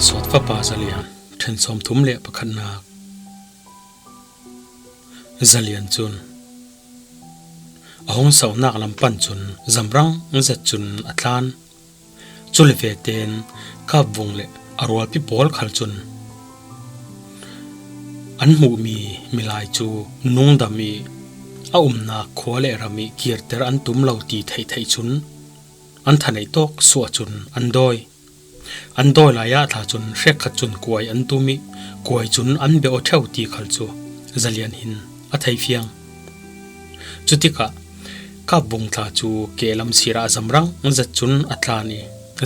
Bansawt fapa Zalian ṭhen 31nak. Zalian cun a hung saunak lam pan cun zamrang zet cun a tlan. Cule ve tein Kapvung le a rualpi pawl khal cun an hmuhmi milai cu nungdam i a umnak khua le ram i kirter an tum lo ti theihtheih cun an thanei tawk suah cun an dawi. An dawi lai ah thla cun hrekkhat cun kuai an tum i kuai cun an bia aw ṭheo ti khal cu zalian hin a thei fiang. Cutikah Kapvung tla cu kehlam sir ah zamrang zet cun a tlan i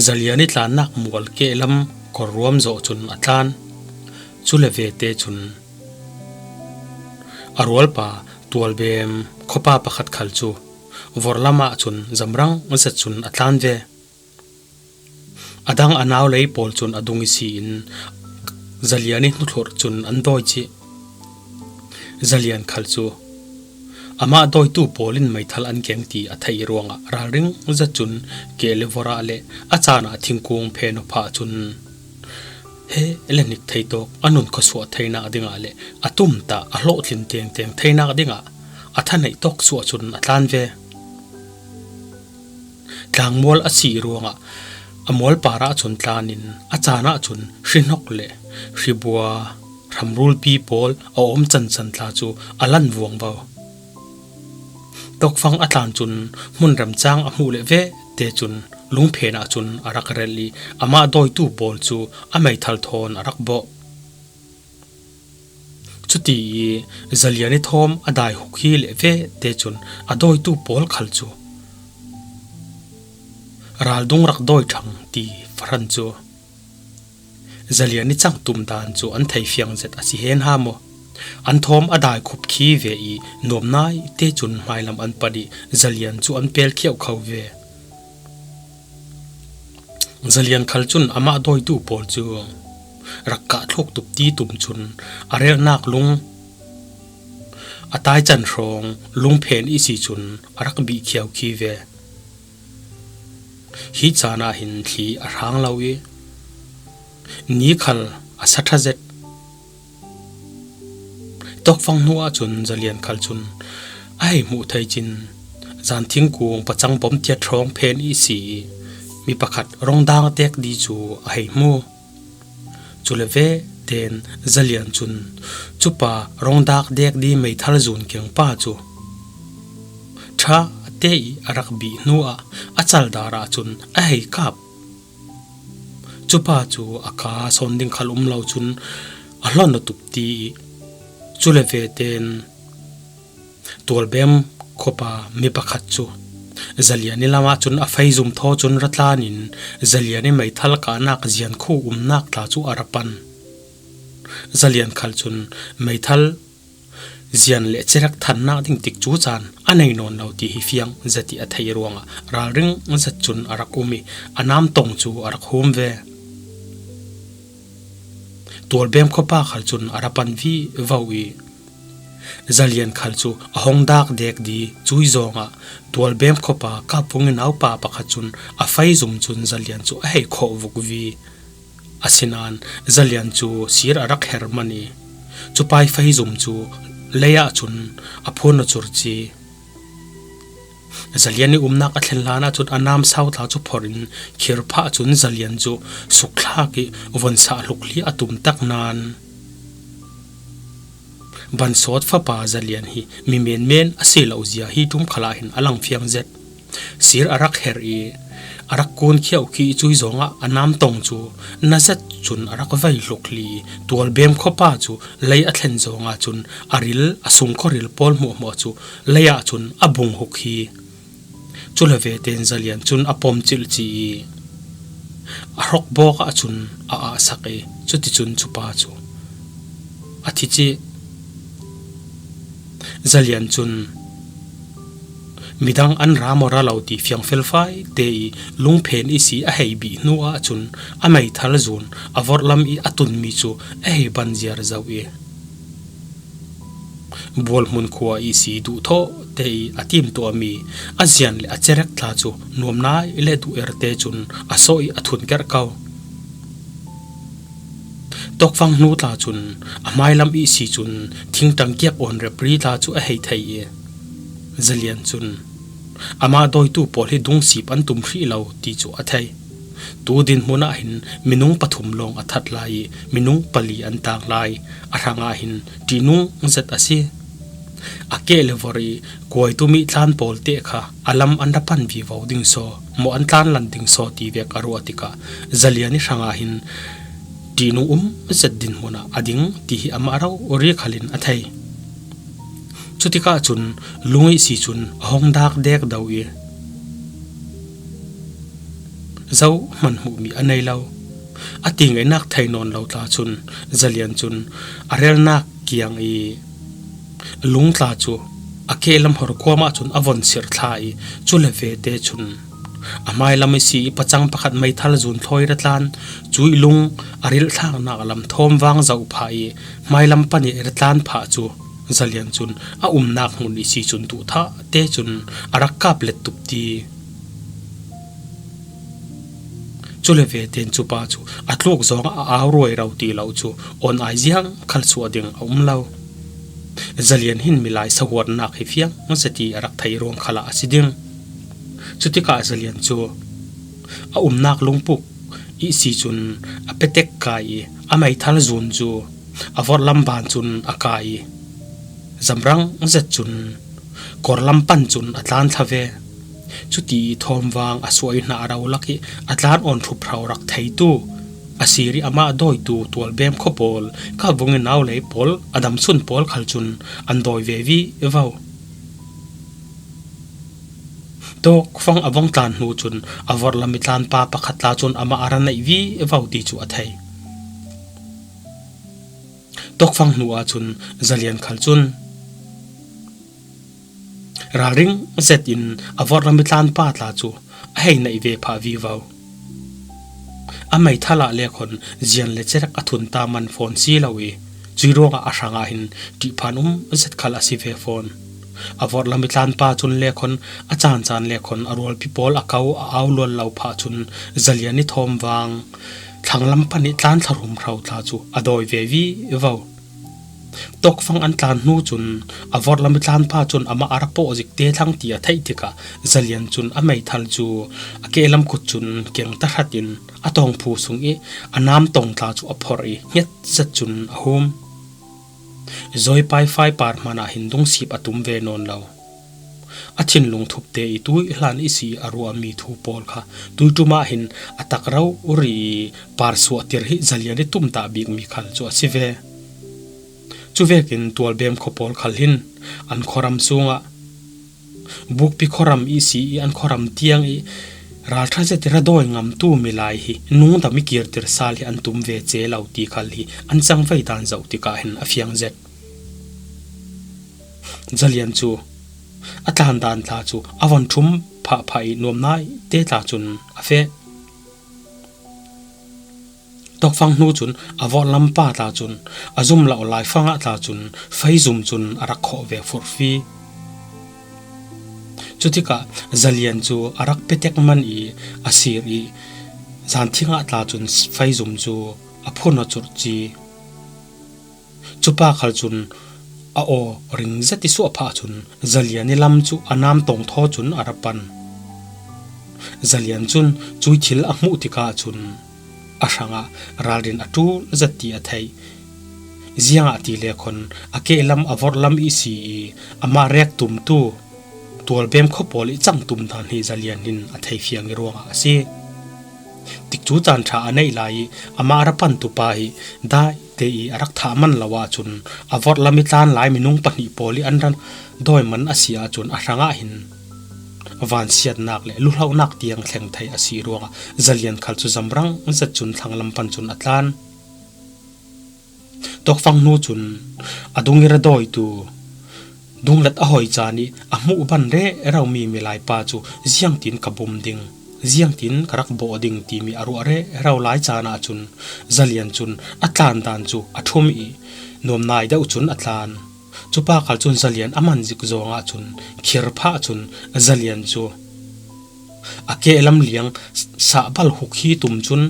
zalian i tlannak mual kehlam kawrruam zawh cun a tlan. Cu le vete cun a rualpa tualbem khuapa pakhat khal cu vorlam ah cun zamrang zet cun a tlan ve. A dang a naulei pawl cun a dung i si in Zalian i hnuthlurh cun an dawi chih. Zalian khal cu amah dawitu pawl in meithal an keng ti a theih ruangah ralring zet cun ke le vor ah le a caan ah thingkung phen aw phah cun he le hnik thei tawk a nun khuasuah theinak dingah le a tum tah a hlawhtlin tengteng theinak dingah a thaneih tawk suah cun a tlan ve. Tlangmual a si ruangah a mualpar ahcun tlan in a caan ahcun hrihnok le hribua hramrulpi pawl a um cancan tla cu a lan vuangvo. Tokfang a tlan cun hmun remcaang a hmuh le ve te cun lungphen ahcun a rak relh i amah dawitu pawl cu a meithal thawn a rak bawh. Cuti i zalian i thawm a dai huk hi le ve te cun a dawitu pawl khal cu raldung rak dawi ṭhang ti fahran cu zalian i cangtum dan cu an thei fiang zet a si hen ha maw. An thawm a dai khup khi ve i nuam nai te cun hmailam an panh i zalian cu an pel khiau kho ve. Zalian khal cun amah dawitu pawl cu rak kah thluk tuk ti tum cun a relnak lung a tai can hrawng lungphen i si cun a rak bih khiau khi ve. Hi caan ah hin thli a hrang lo i ni khal a sa ṭha zet. Tawkfang hnu ahcun zalian khal cun a hei hmuh thei cin zan thingkung pacang bom tiat hrawng phen i si i mi pakhat rongdang tek di cu a hei hmu. Cu le ve ten zalian cun cupa rongdak dek di meithal zun keng pa cu ṭha te i a rak bih hnu ah a caldar ah cun a hei kap. Cu pa cu a kaa sawn ding khal um lo cun a hlon a tup ti i cu le ve tein tualbem khuapa mi pakhat cu zalian i lam ah cun a fei zum thaw cun ra tlan in zalian i meithal kahnak zian khu umnak tla cu a ra pan. Zalian khal cun meithal Zian le cerek thannak ding tik cu caan a nei nawn lo ti hi fiang zati a thei ruangah ralring zat cun a rak um i a nam tong cu a rak hum ve. Tualbem khuapa khal cun a rapan vi vo i zalian khal cu a hong dak dek di cui zongah tualbem khuapa kapung in naupa pakhat cun a fei zum cun zalian cu a hei khawh vuk vi. Asinain zalian cu sir a rak her manh i cupai feizum cu lei ah cun a phun a cur ci. Zalian i umnak a thlen hlan ahcun a nam sau thla cu phor in khirphah cun zalian cu sukthlak i von sah hlukli a tum tak nain Bansawt fapa zalian hi mi menmen a si lo zia hi tum khala hin a lang fiang zet. Sir a rak her i a rak kun khiau khi cui zongah a nam tong cu na zet cun a rak vei hluk li tualbem khuapa cu lei a thlen zongah cun a ril a sung khuaril pawl hmuahhmuah cu lei ah cun a bung huk hi cu le ve ten zalian cun a pom chilh ci i a hrok bawk ah cun a ah sak i cuticun cu pa cu a thi chih. Zalian cun Midang an ra maw ra lo ti fiang felfai te i lungphen i si a hei bih hnu ahcun a meithal zun a vorhlam i a tunmi cu a hei ban ziar zau i Bualhmun khua i si duhthawh te i a timtuahmi a zian le a cerek tla cu nuam nai le duh er te cun a sawh i a thun kerh ko. Tokfang hnu tla cun a hmailam ihsi cun thingṭang kiak awn rep ri tla cu a hei thei i Zalian cun amah dawitu pawl hi dungsip an tum hrih lo ti cu a theih. Tu dinhmun ah hin minung pathum lawng a that lai i minung pali an taang lai. A hrang ah hin ṭihnung zet a si. A ke le vor i kuaitumi tlan pawl te kha a lam an ra pan vivo ding saw maw an tlan lan ding saw ti vek a ruah tikah Zalian i hrang ah hin ṭihnung um zet dinhmun ah a ding ti hi amah ro ri khal in a thei. Cutikah cun lungih si cun a hong dak dek do i zohhmanh hmuhmi a nei lo. A ti ngaihnak thei nawn lo tla cun Zalian cun a relnak kiang i lungtla cu a kelam horkuam ah cun a von sirh thla i cu le vete cun a hmailam i si i pacang pakhat meithal zun thlawi ra tlan cu i lung a rilh thlaknak lam thawmvang zoh phah i hmailam pan i ra tlan phah cu Zalian cun a umnak hmun i si cun duhthah te cun a rak kap let tup ti. Cu le ve ten cu pa cu a tluk zong a au ruai ro ti lo cu on ai ziang khal suah ding a um lo. Zalian hin milai sahuatnak hi fiang zeti a rak thei ruang khala a si ding. Cutikah Zalian cu a umnak lungpuk i si cun a petek kai i a meithal zun cu a vorhlam ban cun a kai i zamrang zet cun kawrlam pan cun a tlan thla ve. Cuti i thawmvang a suai hna a ro lak i a tlan awn hruphrau rak theitu a sir i amah dawitu tualbem khaw pawl ka vung i nau lei pawl a dam chun pawl khal cun an dawi ve vi vo. Tawk fang a vong tlan hnu cun a vorhlam i tlanpa pakhat la cun amah a ra naih vi vo ti cu a thei. Tawkfang hnu ah cun Zalian khal cun Ralring zet in a vorhlam i tlanpa tla cu a hei naih ve phah vivo. A meithal ah le khon zian le cerek a thun ta man fawn si lo i cui ruangah a hrang ah hin ṭihphan um zet khal a si ve fawn. A vorhlam i tlanpa cun le khon a caancaan le khon a rualpi pawl a ko a au lual lo phah cun zalian i thawmvang thlanglam pan i tlan thlarum hro tla cu a dawi ve vi vo. Tawkfang an tlan hnu cun a vorhlam i tlanpa cun amah a ra pawh zik te thlang ti a theih tikah Zalian cun a meithal cu a kelam kut cun keng tahrat in a tawngphu sung i a nam tongtla cu a phorh i hnget zet cun a hum. Zawipai faipar hmanh ah hin dungsip a tum ve nawn lo. A thinlung thupte i tui hlan i si a ruahmi thu pawl kha tuiṭum ah hin a tak ro ri i par suahtir hi zalian i tumtah bikmi khal cu a si ve. Cu vekin tualbem khua pawl khal hin an khuaram chungah bukpi khuaram i si i an khuaram tiang i ralṭha zet i ra dawi ngamtu milai hi nungdam i kirtir sal hi an tum ve ce lo ti khal hi an cangvei dan zoh tikah hin a fiang zet. Zalian cu a tlan dan tla cu a von ṭhum phahphah i nuamnai te tla cun a feh. Tawkfang hnu cun a vorhlam pa tla cun a zum lo laifang ah tla cun fei zum cun a rak khawh ve furfi. Cutikah Zalian cu a rak petek man i a sir i zanthing ah tla cun fei zum cu a phun a curh ci. Cu pa khal cun a aw ring zet i suah phah cun Zalian i lam cu a nam tawng thaw cun a ra pan. Zalian cun cui thil a hmuh tikah cun a hrangah ralrin a ṭul zet ti a theih. Ziangah ti le khon a kehlam a vorhlam i si i amah rek tumtu tualbem khaw pawl i cang tum dan hi Zalian in a thei fiang i ruangah a si. Tikcu caan ṭha a neih lai i amah ra pantu pa hi dai te i a rak thah man lo ahcun a vorhlam i tlan lai minung pahnih pawl i an ran dawi man a si ahcun a hrang ah hin vansiatnak le luhlonak tiang thleng thei a si ruangah zalian khal cu zamrang zet cun thlanglam pan cun a tlan. Tawkfang hnu cun a dung i ra dawitu dunglet a hawi caan i a hmuh ban re romi milai pa cu ziangtin ka bum ding, ziangtin ka rak bawh ding timi a ruah re ro lai caan ah cun zalian cun a tlan dan cu a ṭhum i nuamnai deuh cun a tlan. Cu pa kal cun zalian a man zik zawng ah cun khir phah cun zalian cu a kehlam liang sahbal huk hi tum cun.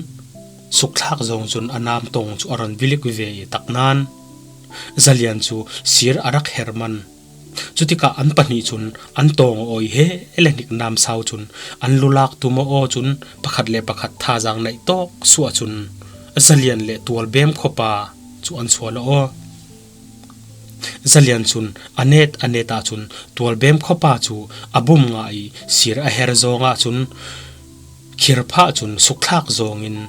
Sukthlak zong cun a nam tong cu a ron vilik ve i tak nain Zalian cu sir a rak her man. Cutikah an pahnih cun an tawng awi he le hnik nam sau cun an lulak tum aw cun pakhat le pakhat thazaang neih tawk suah cun Zalian le Tualbem khuapa cu an sual aw. Zalian cun a net a net ahcun Tualbem khuapa cu a bum nga i sir a her zawng ahcun khirphah cun sukthlak zawng in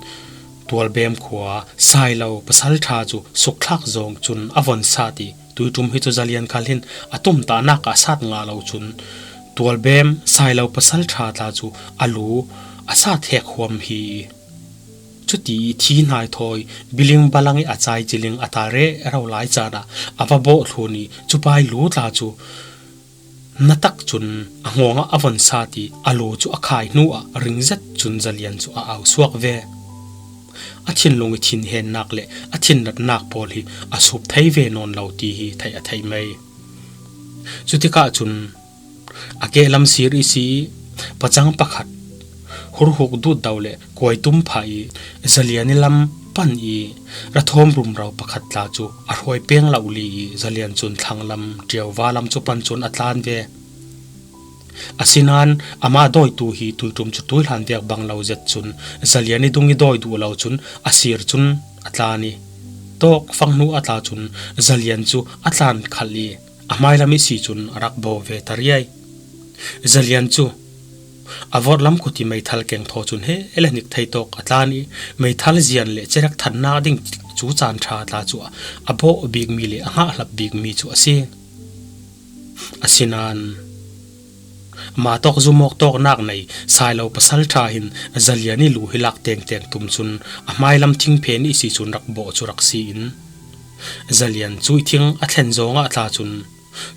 Tualbem khua Sailo pasalṭha cu sukthlak zawng cun a von sat i tuiṭum hi cu Zalian khal hin a tum tahnak ah sat nga lo cun Tualbem Sailo pasalṭha tla cu a lu a sat hek huam hi. Cuti i thi hnai thawi biling balang i a cai ciling a ta re ro lai caan ah a va bawh thlun i cupai lu tla cu na tak cun a hngawng ah a von sat i a lu cu a khai hnu ah ring zet cun Zalian cu a au suak ve. A thinlung i thinhennak le a thinratnak pawl hi a sup thei ve nawn lo ti hi theih a theih mei. Cutikah cun A kehlam sir i si i pacang pakhat hurhuk dutdo le kuaitum phah i zalian i lam pan i rathawm rumro pakhat tla cu a hruai peng lo li i zalian cun thlanglam ṭiauva lam cu pan cun a tlan ve. Asinain amah dawitu hi tuiṭum cu tuihlan vek bang lo zet cun zalian i dung i dawi duh lo cun a sir cun a tlan i tawk fang hnu a tla cun zalian cu a tlan khalh i A hmailam i si cun a rak bo ve ta riai. Zalian cu a vorhlam kut i meithal keng thaw cun he le hnik thei tawk a tlan i meithal zian le cerek thannak ding cu caan ṭha tla cu a bawh bikmi le a hngahhlap bikmi cu a si. Asinain mah tawk zumawk tawknak nei sailo pasal ṭha hin Zalian i lu hi lak tengteng tum cun a hmailam thingphen i si cun rak bawh cu rak si in Zalian cu thing a thlen zong ah tla cun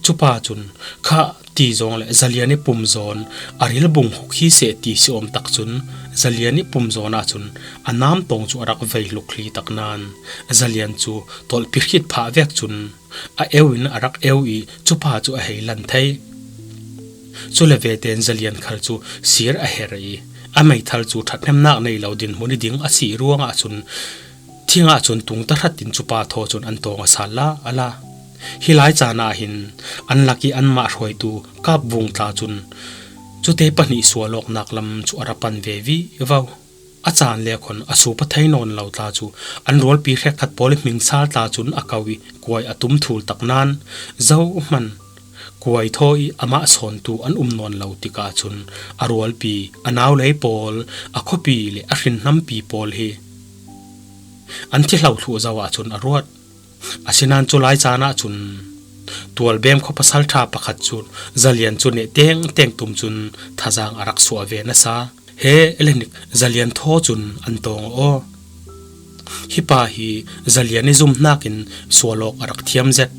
cupa cun khah ti zong le Zalian i pum zawn a ril bung huk hi seh ti si awm tak cun Zalian i pum zawn ah cun a nam tawng cu a rak vei hluk hli tak nain Zalian cu tawlhpi hrit phah vek cun a eu in a rak eu i cupa cu a hei lan thei. Cu le ve tein Zalian khal cu sir a her i a meithal cu ṭhathnemnak nei lo dinhmun i ding a si ruangah cun Thing ah cun tung tahrat in cupa thaw cun an tawng a sal la a la. Hi lai caan ah hin an lak i anmah hruaitu Kap Vung tla cun cute pahnih sual awknak lam cu a ra pan ve vi vo. A caan le khon a su pathei nawn lo tla cu an rawlpi hrekkhat pawl i hmingsal tla cun a kau i kuai a tum thul tak nain zo hman kuai thaw i amah sawntu an um nawn lo tikah cun a rualpi a naulei pawl a khuapi le a hrinhnampi pawl hi An thihlo thlu zau ahcun a ruat. Asinain cu lai caan ahcun tualbem khua pasal ṭha pakhat cu Zalian cu neh tengteng tum cun thazaang a rak suah ve nasa. He elenik Zalian thaw cun an tawng aw. Hi pa hi Zalian i zumhnak in sualawk a rak thiam zet.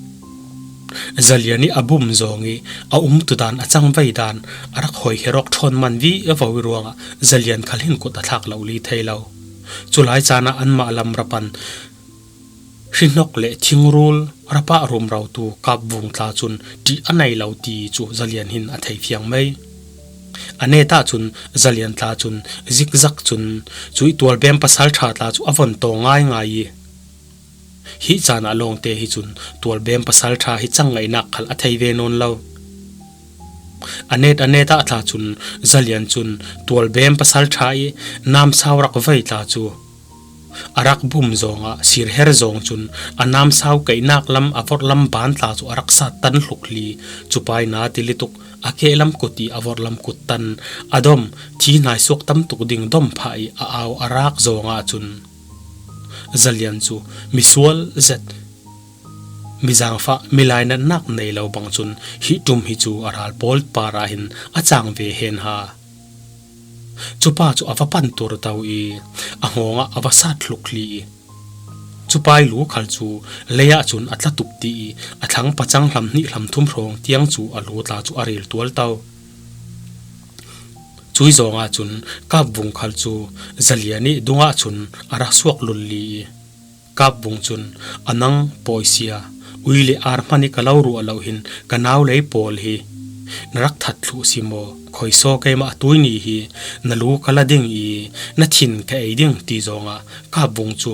Zalian i a bum zawng i a umtu dan a cang vei dan a rak hoi herok ṭhawn man vi vo i ruangah Zalian khal hin kut a thlak lo li thei lo. Culai caan ah anmah lam rapan hrihnok le thingrul rapah rumro tu kapvung tla cun ṭih a nei lo ti cu Zalian hin a thei fiang mei. A net ahcun Zalian tla cun zikzak cun cui tualbem pasal ṭha tla cu a von taw ngaingai i hi caan ah lawngte hi cun tualbem pasal ṭha hi cang ngaihnak khal a thei ve nawn lo. A net a net ah tla cun Zalian cun tualbem pasal ṭha i namsau rak vei tla cu a rak bum zong ah sirher zong cun a namsau keihnak lam a vorh lam ban tla cu a rak sat tan hluk li cupai na tilituk a ke lam kut i a vorh lam kut tan a dom thi hnai suak tam tuk ding dom phah i a au a rak zong ah cun Zalian cu misual zet Mi zaangfah milainatnak nei lo bang cun hi ṭum hi cu a ral pawl par ah hin a cang ve hen ha. Cu pa cu a va pan tur to i a hngawng ah a va sat hluk hli i cu pai lu khal cu lei ah cun a tla tup dih i a thlang pacang hlam hnih hlam thum hrawng tiang cu a lu tla cu a ril tual to. Cui zawng ah cun kap vung khal cu zalian i dung ah cun a ra suak lul li i Kapvung cun a nang pawisia ui le ar hmanh i ka lo ruah lo hin ka nau lei pawl hi. Na rak that thlu si maw? Khoisaw keimah tui ni hi na lu ka la ding i na thin ka ei ding ti zongah Kap Vung cu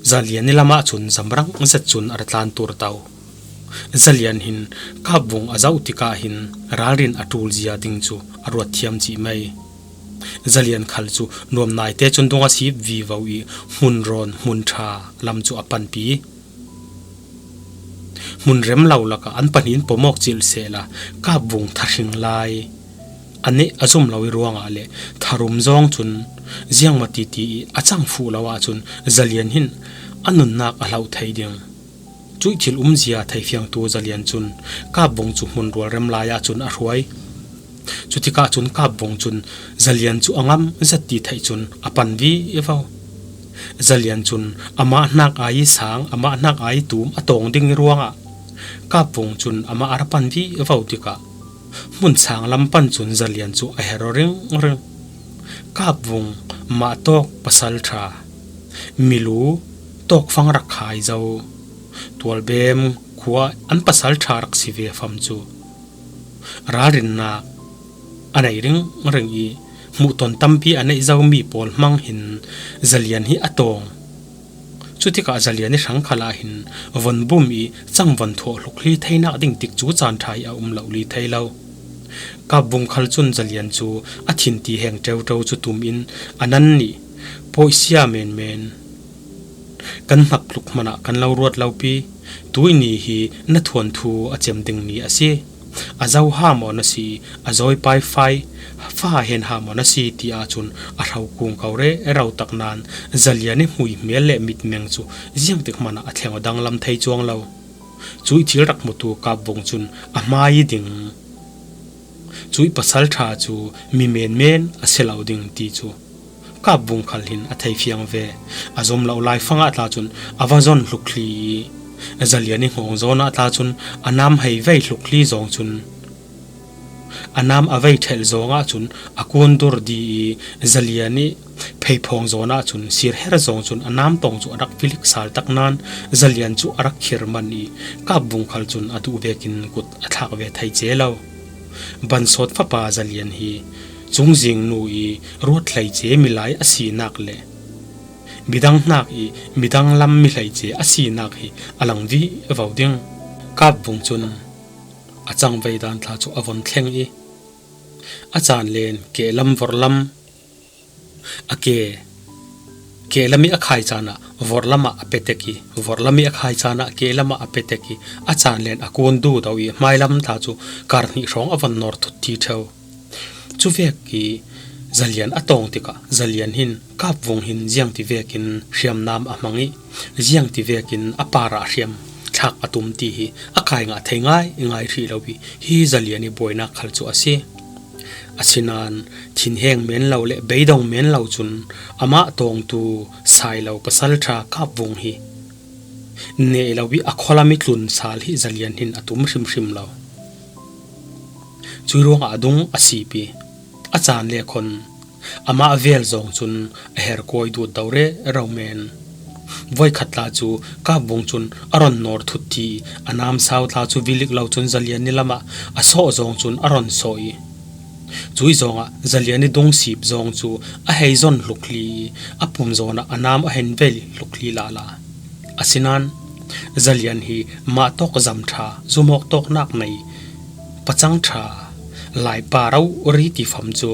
Zalian i lam ahcun zamrang zet cun a ra tlan tur to. Zalian hin Kap Vung a zoh tikah hin ralrin a ṭul zia ding cu a ruat thiam chih mei. Zalian khal cu nuam naite cun dung a sip vivo i hmunrawn hmun ṭha lam cu a panpi. Hmun rem lo lakah an pahnih in pawmawk cilh sehla Kap Vung thahring lai. A neh a zum lo i ruangah le tharum zong cun ziangmaw ti ti i a cang fuh lo ahcun Zalian hin a nunnak a hloh thei ding. Cuih thil umzia theifiangtu Zalian cun Kap Vung cu hmun rualrem lai ahcun a hruai. Cutikah cun Kap Vung cun Zalian cu a ngam zat ti theih cun a pan vivo. Zalian cun amah hnak ai i sang, amah hnak ai i tum a tawng ding i ruangah Kap Vung cun amah a ra pan vivo tikah hmunsang lam pan cun Zalian cu a her ringring. Kap Vung mah tawk pasal ṭha, milu tawkfang rak khai zo. Tualbem khua an pasal ṭha rak si ve fam cu. Ralrinnak a nei ringring i hmuhton tampi a neih zomi pawl hmang hin Zalian hi a tawng. Cu tikah Zalian i hrangkhal ah hin von bum i cangvon thawh hluk li theinak ding tik cu caan ṭha i a um lo li thei lo. Kap Vung khal cun Zalian cu a thinti heng ṭeuṭo cu tum in a nan nih pawisia menmen kan hnak tluk hmanh ah kan lo ruat lo pi. Tuini hi na thuanthu a cem dingmi a si. A zo ha maw na si, a zawi pai fai fa hen ha maw na si ti ahcun a hro kung ko re ro tak nain Zalian i hmui hmel le mitmeng cu ziang tik hmanh ah a thleng danglam thei cuang lo. Cui thil rak hmutu Kap Vung cun a hmai i ding. Cui pasal ṭha cu mi menmen a si lo ding ti cu Kap Vung khal hin a thei fiang ve. A zum lo lai fang ah tla cun a va zon hluk thli i Zalian i hngawng zawn ah tla cun a nam hei vei hluk thli zawng cun a nam a vei ṭhelh zawng ah cun a kun dur di i Zalian i pheiphawng zawn ah cun sirher zawng cun a nam tawng cu a rak filik sal tak nain Zalian cu a rak khir manh i Kap Vung khal cun a duh vekin kut a thlak ve thei ce lo. Bansawt fapa Zalian hi Cungzing nu i ruat hleice milai a sinak le midang hnak i midang lam mi hleice a sinak hi a lang dih vo ding. Kap Vung cun a cangvei dan thla cu a von thleng i a caan len kehlam vorlam A ke kehlam i a khai caan ah vorlam ah a petek i vorlam i a khai caan ah kehlam ah a petek i a caan len a kun du do i hmailam tla cu kar hnih hrawng a von nor thut thi ṭheo. Cu vek i zalian a tawng tikah zalian hin kap vung hin ziang ti vek in hriamnam a hmang i ziang ti vek in a par ah hriam thlak a tum ti hi a kai nga thei ngai ngai hrih lo i hi zalian i buainak khal cu a si. Asinain thinheng men lo le beidong men lo cun amah tawngtu Sailo pasalṭha Kap Vung hi neh lo i a khualam i tlun sal hi zalian hin a tum hrimhrim lo. Cu ruangah a dung a sipi. A caan le khon amah vel zong cun a herkawi dut do re ro men. Voikhat tla cu Kap Vung cun a ron nawr thut thi i a nam sau tla cu vilik lo cun Zalian ni lam ah a sawh zong cun a ron sawh i cui zong ah Zalian i dung sip zong cu a hei zon hluk hli i a pum zawn ah a nam a hen vel hluk hli lala. Asinain Zalian hi mah tawk zam ṭha zumawk tawknak nei pacang ṭha Laipa ro ri ti fam cu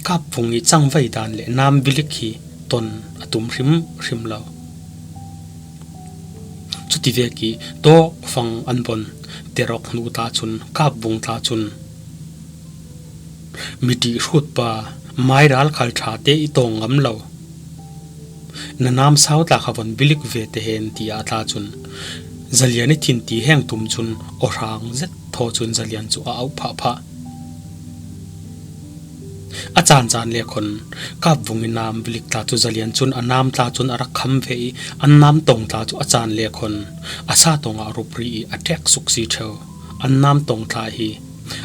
Kap Vung i cangvei dan le nam vilik hi ton a tum hrimhrim lo. Cuti vek i tawk fang an bon terok hnu tla cun Kap Vung tla cun mi ṭih hrut pa mairal khal ṭha te i tawng ngam lo. Na nam sau tla kha von bilik ve te hen ti ah tla cun Zalian i thin ti heng tum cun awhrang zet thaw cun Zalian cu a auh phah phah. A caancaan le khon Kap Vung i nam vilik tla cu Zalian cun a nam tla cun a rak kham ve i an nam tong tla cu a caan le khon a sa tong ah rup ri i a ṭek suk si ṭheo. An nam tong tla hi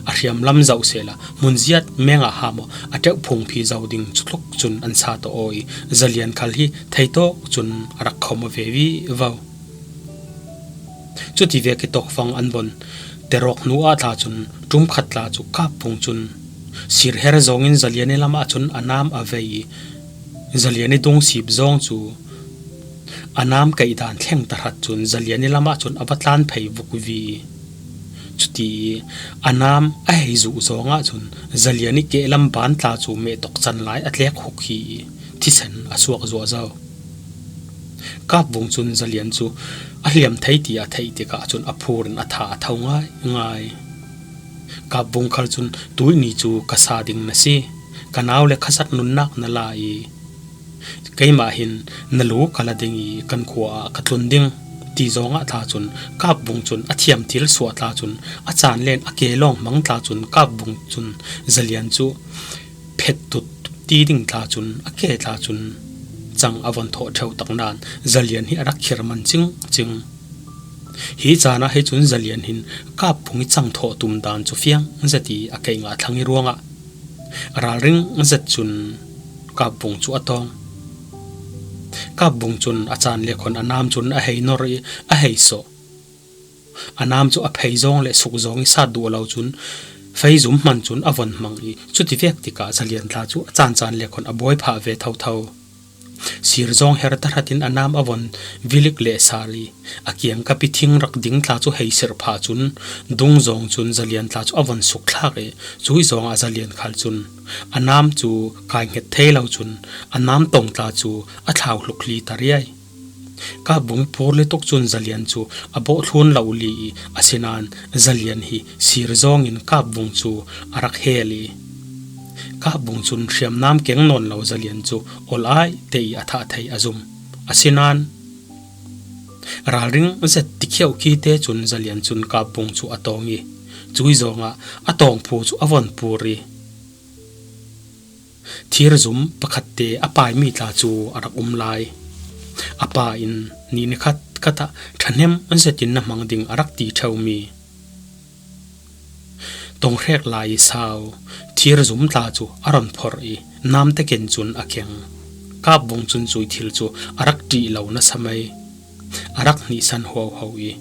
a hriamlam zoh sehla hmunziat meng ah ha maw a ṭeuh phungphi zo ding cutluk cun an sa to aw i Zalian khal hi thei tawk cun a rak khom ve vi vo. Cuti ve khi tawkfang an bon. Terok hnu ah tla cun ṭum khat tla cu kap pung cun sirher zong in Zalian i lam ah cun a nam a vei i Zalian i dungsip zong cu a nam keih dan thleng tahrat cun Zalian i lam ah cun a va tlan phei vuk vi. Cuti i a nam a hei zuh zong ah cun Zalian i kehlam ban tla cu mehtok can lai a tlek huk hi i thisen a suak zuahzau. Kap Vung cun Zalian cu a hliam thei ti a theih tikah cun a phur in a tha a tho ngaingai. Kap Vung khal cun tuihni cu ka sa ding na si, ka nau le khasat nunnak na la i keimah hin na lu ka la ding i kan khua ah ka tlun ding ti zong ah tla cun Kap Vung cun a thiam thil suah tla cun a caan len a ke lawng hmang tla cun Kap Vung cun Zalian cu phet tut ti ding tla cun a ke tla cun cang a von thawh ṭheo tak nain Zalian hi a rak khir man cingcing. Hi caan ah hei cun Zalian hin kap phung i cang thawh tum dan cu fiang zet i a kei nga thlang i ruangah ralring zet cun kap bung cu a tawng. Kap bung cun a caan le khon a naam cun a hei nor i a hei sawh. A naam cu a phei zong le suk zong i sat duh lo cun fei zum hman cun a von hmang i cuti vek tikah Zalian tla cu a caancaan le khon a buai phah ve thotho. Sir zong her tahrat in a naam a von vilik le sal i a kiang kapi thing rak ding tla cu hei sirh phah cun dung zong cun Zalian tla cu a von suk thlak i cui zong ah Zalian khal cun a naam cu kai hnget thei lo cun a naam tong tla cu a thlau hluk hli ta riai. Kapvung phur lituk cun Zalian cu a bawhthlun lo li i asinain Zalian hi sir zawng in Kapvung cu a rak hel i Kapvung cun hriamnam keng nawn lo Zalian cu ol ai te i a thah thei a zum. Asinain ralring zet tikhiau khi te cun Zalian cun Kapvung cu a tawng i cui zawng ah a tawng phu cu a von pur i Thirzum pakhat te a paimi tla cu a rak um lai. A pa in ni nikhat khat ah ṭhahnem an zetin na hmang ding a rak ti ṭheomi. Tonghrek lai i sau thirzum tla cu a ron phorh i namte ken cun a keng. Kapvung cun cui thil cu a rak ṭih lo nasa mei. A rak hnihsan huauhau i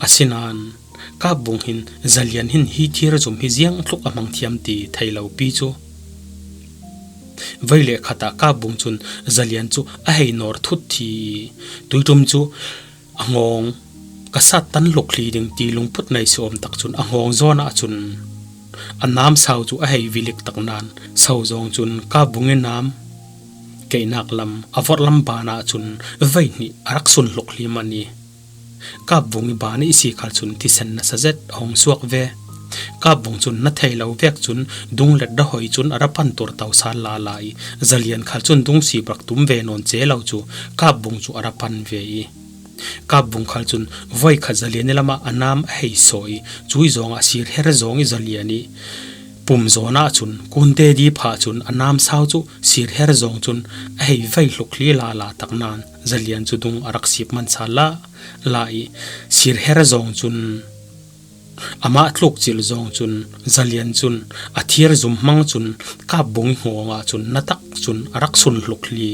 Asinain kapvung hin zalian hin hi thirzum hi ziang tluk a hmang thiam ti thei lo pi cu. Vei le khat ah kapvung cun zalian cu a hei nawr thut thi i tuiṭum cu a ngawng ka sat tan hluk hli ding ti lungput nei si awm tak cun a ngawng zawn ah cun a naam sau cu a hei vilik tak nain sau zawng cun kapvung i naam keinak lam a vorh lam ban ah cun vei hnih a rak sun hluk hli man i Kapvung i ba nih sikhal cun thisen na sazet a hung suak ve. Kapvung cun na thei lo vek cun dung let ra hoi cun a ra pan tur to sal la la i zalian khal cun dung sip rak tum ve nawn ce lo cu kapvung cu a ra pan ve i kapvung khal cun voi khat zalian i lamah a nam a hei sawh i cui zong ah sir her zong i zalian i pum zawn ah cun kunte di phah cun a nam sau cu sir her zong cun a hei vei hluk hli la la tak nain Zalian cu dung a rak sip hmansa la la i sirher zong cun amah tlukcil zong cun zalian cun a thir zum hmang cun kapbung hngawng ah cun na tak cun a rak sun hluk li.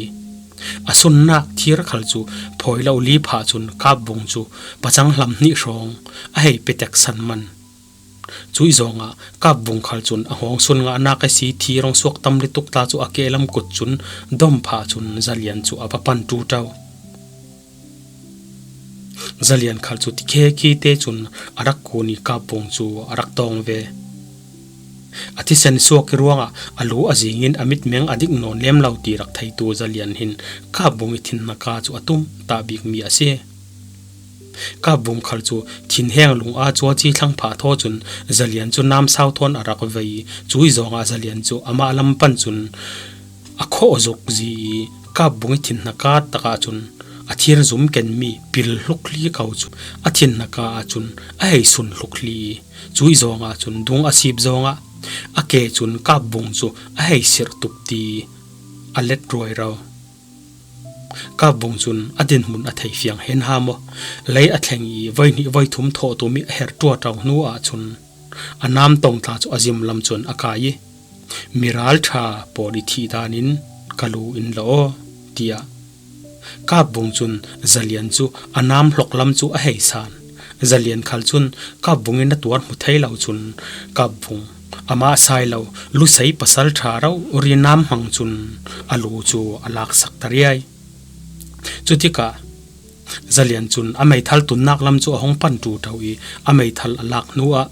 A sunnak thir khal cu phawi lo li phah cun kapbung cu pacang hlam hnih hrawng a hei petek san man. Cui zongah kapvung khal cun a hngawng sun ngahnak a si thi rong suak tam lituk tla cu a kelam kut cun dom phah cun zalian cu a va pan ṭuṭo. Zalian khal cu tikhe khi te cun a rak kun i kapvung cu a rak tawng ve. A thisen suak i ruangah a lu a zing in a mitmeng a dik nawn lem lo ti rak theitu zalian hin kapvung i thin-naka cu a tum ta bikmi a si. Kapvung khal cu thinheng lung aa cua ci thlang phah thaw cun Zalian cu nam sau thawn a rak vei i cui zong ah Zalian cu amah lam pan cun a khawh zuk zi i Kapvung i thin hnaka tak ahcun a thir zum kenmi pil hluk hli ko cu a thin hnaka ahcun a hei sun hluk hli i cui zong ahcun dung a sip zong ah a ke cun Kapvung cu a hei sirh tuk ti a let ruai ro. Kapvung cun a dinhmun a thei fiang hen ha maw? Lei a thleng i voihnih voithum thawh tum i a her ṭuaṭo hnu ahcun a nam tongtla cu a zim lam cun a kai i mi ralṭha pawl i thih dan in ka lu in la aw tiah Kapvung cun Zalian cu a nam hlok lam cu a hei san. Zalian khal cun Kapvung in a tuar hmu thei lo cun Kapvung amah sai lo Lusei pasal ṭha ro rinam hmang cun a lu cu a laksak ta riai. Cu tikah Zalian cun a meithal tunnak lam cu a hung panh ṭuṭo i a meithal a lak hnu ah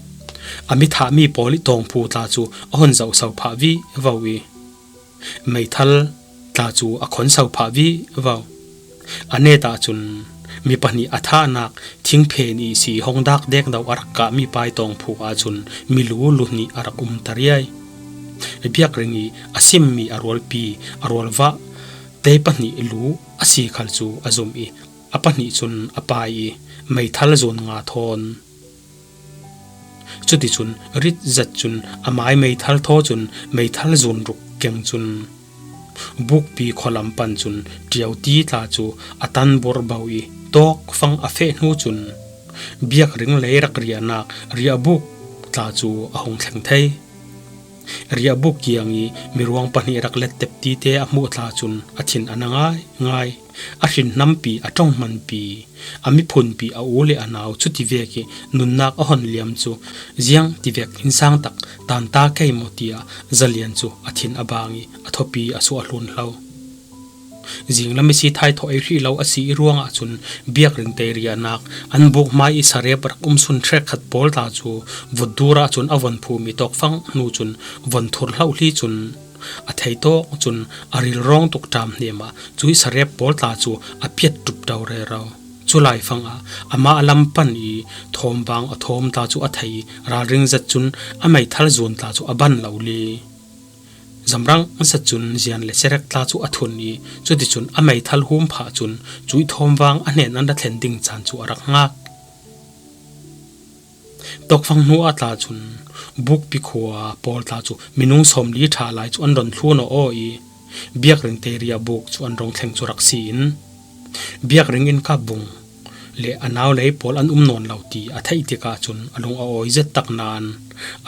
a mi thahmi pawl i tawngphu tla cu a hun zohso phah vi vo i meithal tla cu a khonso phah vi vo. A net ahcun mi pahnih a thahnak thingphen i si hongdak dek do a rak kahmi paitawng phu ahcun milu luhnih a rak um ta riai. Biakring i a simmi a rualpi a rualvah te pahnih lu a si khal cu a zumh i a pahnih cun a pai i meithal zawn nga thawn. Cuticun rit zat cun a mai meithal thaw cun meithal zun ruk keng cun bukpi khualam pan cun ṭio ti tla cu a tan bawr bo i tawk fang a feh hnu cun biakring lei rak riahnak riahbuk tla cu a hung thleng thei. Riahbuk kiang i miruang pahnih rak let tep ti te a hmuh tla cun a thin a na ngaingai. A hrinhnampi, a ṭonghmanpi, a miphunpi, a u le a nau cuti vek i nunnak a hon liam cu ziang ti vek innsang tak tanta kei maw tiah Zalian cu a thin a baang i a thawpi a suah hlun hlo. Zinglam i si thaithawh ei hrih lo a si i ruangah cun biakring te riahnak an buk hmai i sarep rak um sun hrekkhat pawl tla cu vutdur ah cun a von phum i tawkfang hnu cun von thur hloh hli cun a thei tawk cun a rilrawng tuk ṭam hnem ah cui sarep pawl tla cu a piat ṭup ṭo rero. Cu laifang ah amah lam pan i thawmvang a thawm tla cu a thei i ralring zet cun a meithal zuun tla cu a ban lo li. Zamrang zet cun zian le serek tla cu a thun i cuticun a meithal hum phah cun cui thawmvang a hnen an ra thlen ding caan cu a rak hngak. Tawkfang hnu ah tla cun Bukpi khua pawl tla cu minung 40 ṭha lai cu an ron thlun aw i biakring te riahbuk cu an rong thleng cu rak si in biakring in kapbung le a nau lei pawl an um nawn lo ti a theih tikah cun a lung a awi zet tak nain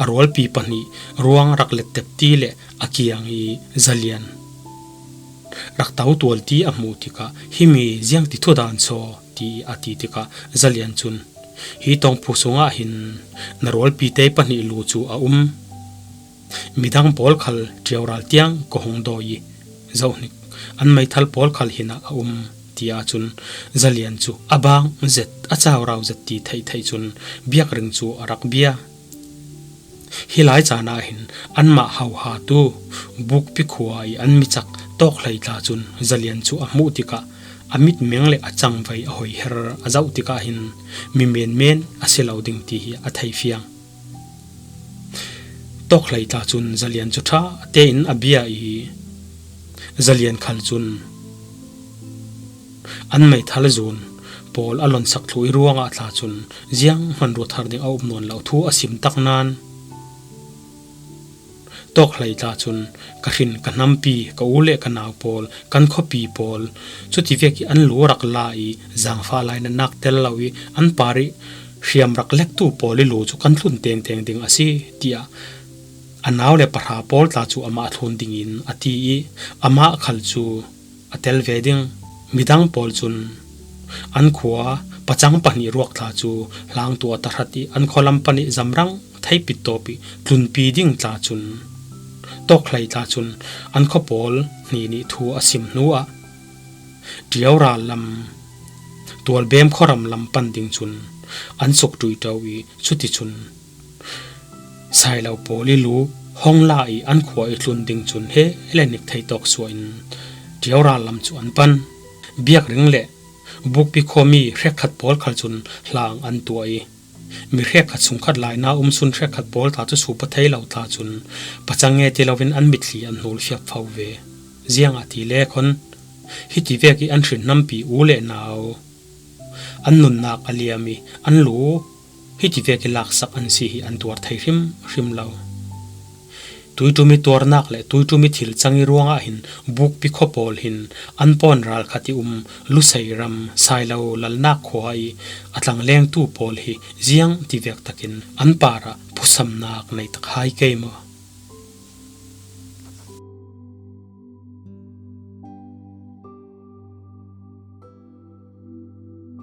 a rawlpi pahnih ruang rak let tep ti le a kiang i zalian rak to tual ti a hmuh tikah himi ziang ti thudan chaw ti a ti tikah zalian cun hi tawngphu sungah hin na rawlpi te pahnih lu cu a um. Midang pawl khal ṭioral tiang ka hung dawi i zohhnik an meithal pawl khal hin ah a um ti ahcun zalian cu a baang zet a caurau zet ti theih theih cun biakring cu a rak bia. Hi lai caan ah hin anmah hauha tu Bukpi khua i an micak tawkhlei tla cun zalian cu a hmuh tikah a mitmeng le a cangvei a hoiher a zoh tikah hin mi menmen a si lo ding ti hi a thei fiang. Tawkhlei tla cun zalian cu ṭha tein a bia i zalian khal cun an meithal zun pawl a lon sak thlu i ruangah tla cun ziang hman ruat har ding a um nawn lo thu a sim tak nain Tawkhlei tla cun ka hrin ka hnampi ka u le ka nau pawl kan khuapi pawl cuti vek i an lu rak la i zaangfah lai na nak tel lo i an par i hriam rak lektu pawl i lu cu kan thlun tengteng ding a si tiah a nau le pahra pawl tla cu amah thlun ding in a ti i amah khal cu a tel ve ding. Midang pawl cun an khua pacang pahnih ruak tla cu hlangtu a tahrat i an khualam pahnih zamrang theipit tawp i tlunpi ding tla cun tawkhlei tla cun an khua pawl hni nih thu a sim hnu ah Ṭio ral lam tualbem khuaram lam pan ding cun an suk ṭuiṭo i cuticun Sailo pawl i lu hong la i an khua i tlun ding cun he le nik thei tawk suah in Ṭio ral lam cu an pan. Biakring le Bukpi khuami hrekkhat pawl khal cun hlang an tuah i mi hrekkhat sungkhat lai na um sun hrekkhat pawl tla cu supa thei lo tla cun pacang nge ti loin an mitthli an hnul fiap fo ve. Ziang ah ti le khon hiti vek i an hrinhnampi u le nau an nunnak a liam i an lu Hiti vek i laksak an si hi an tuar thei hrimhrim lo. Tuiṭum i tuarnak le tuiṭum i thil cang i ruangah hin bukpi khua pawl hin an pawn ral khat i um Lusei ram Sailo lalnak khua i a tlanglengtu pawl hi ziang ti vek takin an par ah phusamnak nei tak hai kei maw.